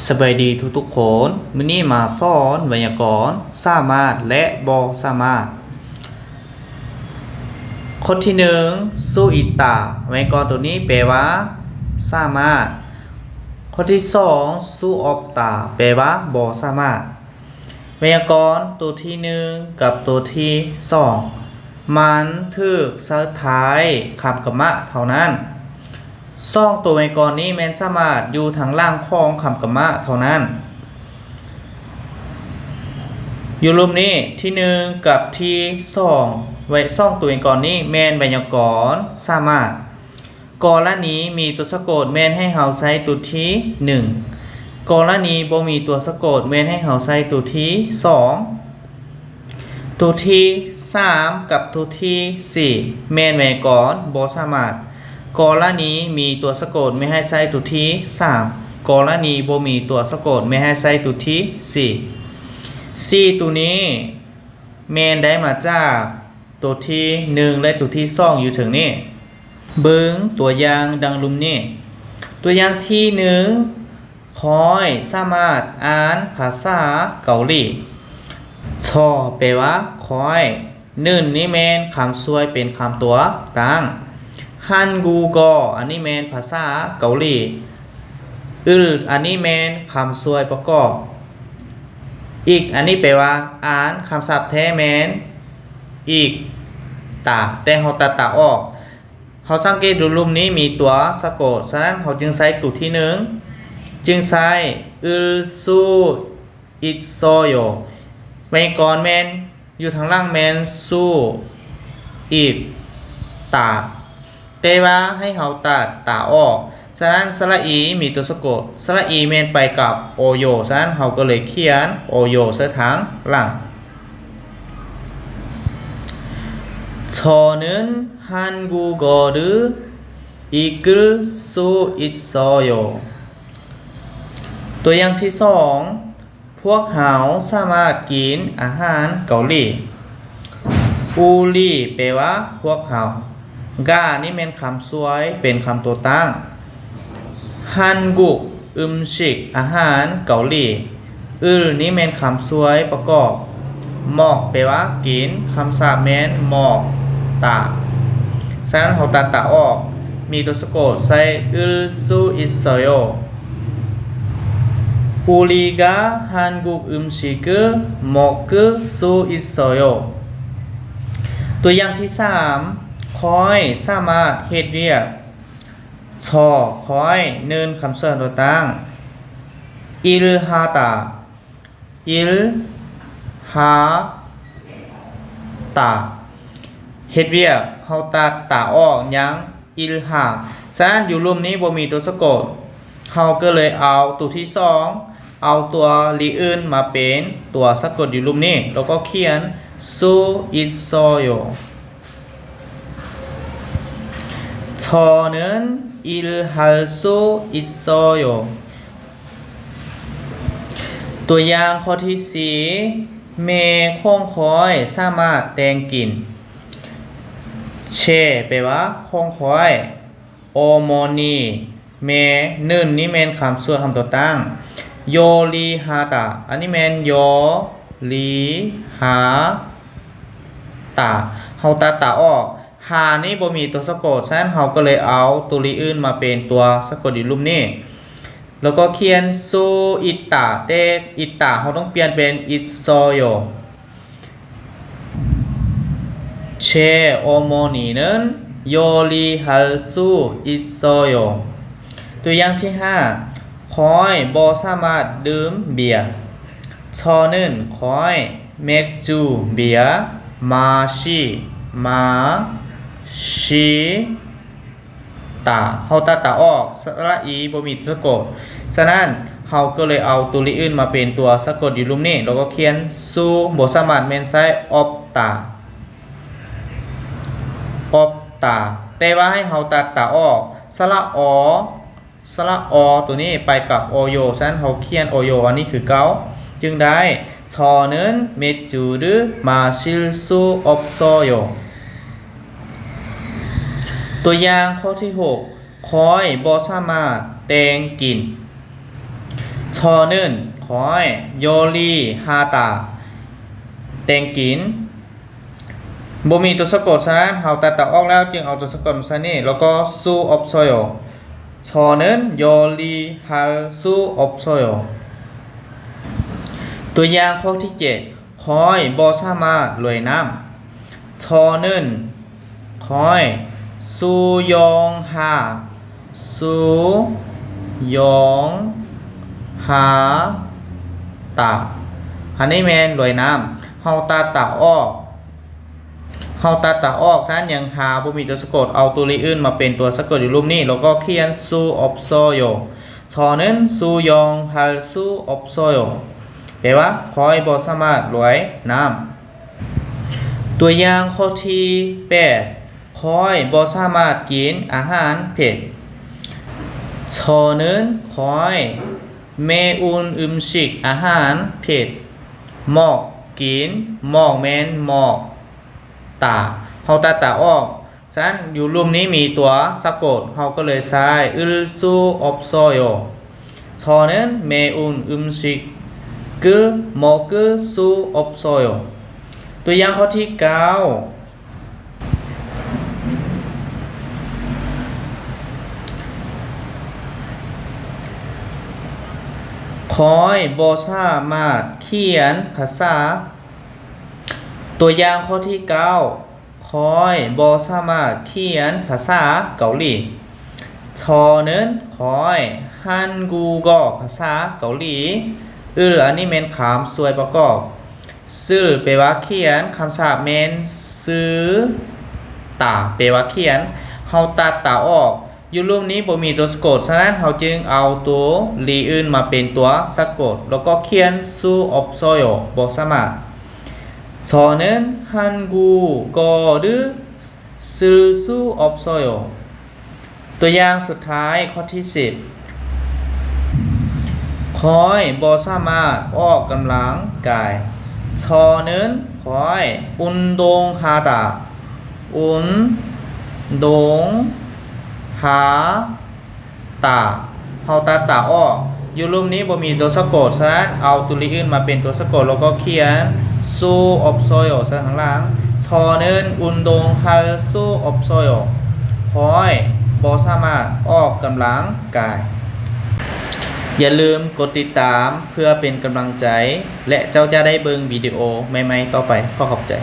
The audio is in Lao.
ສະບາຍດີທຸກໆຄົນ, ມື້ນີ້ມາສອນໄວຍາກອນສາມາດ ແລະ ບໍ່ສາມາດ. ຂໍ້ທີໜຶ່ງ ຊູອິຕາ ໄວຍາກອນໂຕນີ້ແປວ່າ ສາມາດ. ຂໍ້ທີສອງ ຊູອອບຕາ ແປວ່າ ບໍ່ສາມາດ. ໄວຍາກອນໂຕທີໜຶ່ງກັບໂຕທີສອງ ມັນຖືກໃສ່ທ້າຍຄຳກຳມະເທົ່ານັ້ນ. ສອງໂຕໄວຍາກອນນີ້ແມ່ນສາມາດຢູ່ທາງຫຼັງຂອງຄຳກຳມະເທົ່ານັ້ນ. ຢູ່ລຸ່ມນີ້ ທີໜຶ່ງກັບທີສອງ ໄວ ສອງໂຕໄວຍາກອນນີ້ແມ່ນໄວຍາກອນສາມາດ. ກໍລະນີມີຕົວສະກົດແມ່ນໃຫ້ເຮົາໃຊ້ຕົວທີໜຶ່ງ. ກໍລະນີບໍ່ມີຕົວສະກົດແມ່ນໃຫ້ເຮົາໃຊ້ຕົວທີສອງ. ຕົວທີສາມກັບຕົວທີສີ່ແມ່ນໄວຍາກອນບໍ່ສາມາດ. ກໍລະນີມີຕົວສະກົດແມ່ນໃຫ້ໃຊ້ຕົວທີສາມ. ກໍລະນີບໍ່ມີຕົວສະກົດແມ່ນໃຫ້ໃຊ້ຕົວທີສີ່. ສີ່ຕົວນີ້ແມ່ນໄດ້ມາຈາກຕົວທີໜຶ່ງ ແລະ ຕົວທີສອງຢູ່ເທິງນີ້. ເບິ່ງຕົວຢ່າງດັ່ງລຸ່ມນີ້. ຕົວຢ່າງທີໜຶ່ງ ຂ້ອຍສາມາດອ່ານພາສາເກົາຫຼີ. ຊໍ ແປວ່າ ຂ້ອຍ. ໜຶ່ງນີ້ແມ່ນຄຳຊ່ວຍເປັນຄຳຕົວຕັ້ງ. ຮັນກູໂກ ອັນນີ້ແມ່ນພາສາເກົາຫຼີ. ອຶລ ອັນນີ້ແມ່ນຄຳຊ່ວຍປະກອບ. ອິກ ອັນນີ້ແປວ່າ ອ່ານ. ຄຳສັບແທ້ແມ່ນ ອິກຕາ ແຕ່ເຮົາຕັດຕາອອກ. ເຮົາສັງເກດດູລຸ່ມນີ້ມີຕົວສະກົດ, ສະນັ້ນເຮົາຈຶ່ງໃຊ້ຕົວທີໜຶ່ງ ຈຶ່ງໃຊ້ ອຶລຊູອິດໂຊໂຍ. ໄວຍາກອນແມ່ນຢູ່ທາງຫຼັງແມ່ນ ຊູອິດຕາ ແຕ່ວ່າໃຫ້ເຮົາຕັດຕາອອກ, ສະນັ້ນສະຫຼະອີມີຕົວສະກົດ, ສະຫຼະອີແມ່ນໄປກັບໂອໂຍ, ສະນັ້ນເຮົາກໍເລີຍຂຽນໂອໂຍໃສ່ທາງຫຼັງ. 저는 한국어를 읽을 수 있어요. ຕົວຢ່າງທີສອງ ພວກເຮົາສາມາດກິນອາຫານເກົາຫຼີ. 우리 ແປວ່າ ພວກເຮົາ. 가 ນີ້ແມ່ນຄຳຊ່ວຍເປັນຄຳຕົວຕັ້ງ. 한국 ອຶມຊິກ ອາຫານເກົາຫຼີ. 을 ນີ້ແມ່ນຄຳຊ່ວຍປະກອບ. 먹 ແປວ່າ ກິນ. ຄຳສັບແມ່ນ 먹다. ສະນັ້ນເຮົາຕັດຕາອອກ, ມີຕົວສະກົດໃສ່ 을 수 있어요. 우리가 한국 음식을 먹을 수 있어요. ຕົວຢ່າງທີສາມ ຂ້ອຍສາມາດເຮັດວຽກ. 저 ຂ້ອຍ. 는 ຄຳສວນຕົວຕັ້ງ. 일 하다. 일 하다 ເຮັດວຽກ. ເຮົາຕັດຕາອອກ ຍັງ 일 하. ສະນັ້ນຢູ່ລຸ່ມນີ້ບໍ່ມີຕົວສະກົດ, ເຮົາກໍເລີຍເອົາຕົວທີສອງ ເອົາຕົວ 리을 ມາເປັນຕົວສະກົດຢູ່ລຸ່ມນີ້ ແລ້ວກໍຂຽນ 수 있어요. 저는 일할 수 있어요. ຕົວຢ່າງຂໍ້ທີສີ່ ແມ່ຂອງຂ້ອຍສາມາດແຕ່ງກິນ. 제 ແປວ່າ ຂອງຂ້ອຍ. 어머니 ແມ່. 는 ນີ້ແມ່ນຄຳຊ່ວຍຄຳຕົວຕັ້ງ. 요리하다 ອັນນີ້ແມ່ນ 요리하다. ເຮົາຕັດຕາອອກ. 하 ນີ້ບໍ່ມີຕົວສະກົດ, ສະນັ້ນເຮົາກໍເລີຍເອົາຕົວ 리을 ມາເປັນຕົວສະກົດຢູ່ລຸ່ມນີ້ ແລ້ວກໍຂຽນ 수 있다. ແຕ່ 있다 ເຮົາຕ້ອງປ່ຽນເປັນ 있어요. 제 어머니는 요리할 수 있어요. ຕົວຢ່າງທີຫ້າ ຂ້ອຍບໍ່ສາມາດດື່ມເບຍ. 저는 ຂ້ອຍ 맥주ເບຍ 마시 마시다. ເຮົາຕັດຕາອອກ, ສະຫຼະອີບໍ່ມີຕົວສະກົດ, ສະນັ້ນເຮົາກໍເລີຍເອົາຕົວ 리을 ມາເປັນຕົວສະກົດຢູ່ລຸ່ມນີ້ ແລ້ວກໍຂຽນ 수 ບໍ່ສາມາດແມ່ນໃຊ້ 없다 없다. ແຕ່ວ່າໃຫ້ເຮົາຕັດຕາອອກ, ສະຫຼະ ອ ສະຫຼະ ອ ຕົວນີ້ໄປກັບ ໂອໂຍ, ສະນັ້ນເຮົາຂຽນ ໂອໂຍ ອັນນີ້ຄືເກົ່າ ຈຶ່ງໄດ້ 저는 맥주를 마실 수 없어요. ຕົວຢ່າງຂໍ້ທີຫົກ ຂ້ອຍບໍ່ສາມາດແຕ່ງກິນ. 저는 거의 요리하다 땡긴 ບໍ່ມີຕົວສະກົດ, ສະນັ້ນເຮົາຕັດຕາອອກແລ້ວ ຈຶ່ງເອົາຕົວສະກົດມາໃສ່ນີ້ ແລ້ວກໍ수없어요. 저는 요리할 수 없어요. ຕົວຢ່າງຂໍ້ທີເຈັດ 거의 ບໍ່ສາມາດລອຍນ້ຳ. 저는 거의 수영하다, 수영하다. ອັນນີ້ແມ່ນລອຍນ້ຳ. ເຮົາຕັດຕາອອກ. ເຮົາຕັດຕາອອກ, ສະນັ້ນຍັງຫາບໍ່ມີຕົວສະກົດ, ເອົາຕົວລີອື່ນມາເປັນຕົວສະກົດຢູ່ລຸ່ມນີ້ ແລ້ວກໍຂຽນ수없어요. 저는 수영할 수 없어요. ແປວ່າ ຂ້ອຍບໍ່ສາມາດລອຍນ້ຳ. ຕົວຢ່າງຂໍ້ທີແປດ ຂ້ອຍບໍ່ສາມາດກິນອາຫານເຜັດ. 저는 거의 매운 음식, 아한, ผ็, ܡ, 긴, ܡ, ܡ, ܡ, 다. ເຮົາຕັດຕາອອກ. ສະນັ້ນ ຢູ່ລຸ່ມນີ້ມີຕົວສະກົດ, ເຮົາກໍເລີຍໃຊ້ 을 수 없어요. 저는 매운 음식을 먹을 수 없어요. ຕົວຢ່າງຂໍ້ທີເກົ້າ ຂ້ອຍບໍ່ສາມາດຂຽນພາສາ. ຕົວຢ່າງຂໍ້ທີເກົ້າ ຂ້ອຍບໍ່ສາມາດຂຽນພາສາເກົາຫຼີ. 저는 거의 한국어, ພາສາເກົາຫຼີ. 을 ອັນນີ້ແມ່ນຄຳຊ່ວຍປະກອບ. 을 ແປວ່າຂຽນ, ຄຳສັບແມ່ນ 쓰다 ແປວ່າຂຽນ. ເຮົາຕັດຕາອອກ. ຢູ່ລຸ່ມນີ້ບໍ່ມີຕົວສະກົດ, ສະນັ້ນເຮົາຈຶ່ງເອົາຕົວ 리 ອື່ນມາເປັນຕົວສະກົດ ແລ້ວກໍຂຽນ수없어요 ບໍ່ສາມາດ. 저는 한국어를 쓸 수 없어요. ຕົວຢ່າງສຸດທ້າຍ ຂໍ້ທີສິບ ຂ້ອຍບໍ່ສາມາດອອກກຳລັງກາຍ. 저는 거의 운동하다, 운동하다. ເຮົາຕັດຕາອອກ. ຢູ່ລຸ່ມນີ້ບໍ່ມີຕົວສະກົດ, ສະນັ້ນເອົາຕົວ 리 ອື່ນມາເປັນຕົວສະກົດ ແລ້ວກໍຂຽນ수없어요 ໃສ່ຂ້າງຫຼັງ. 저는 운동할 수 없어요. ຂ້ອຍບໍ່ສາມາດອອກກຳລັງກາຍ. ຢ່າລືມກົດຕິດຕາມເພື່ອເປັນກຳລັງໃຈ ແລະ ເຈົ້າຈະໄດ້ເບິ່ງວິດີໂອໃໝ່ໆຕໍ່ໄປ. ຂໍຂອບໃຈ.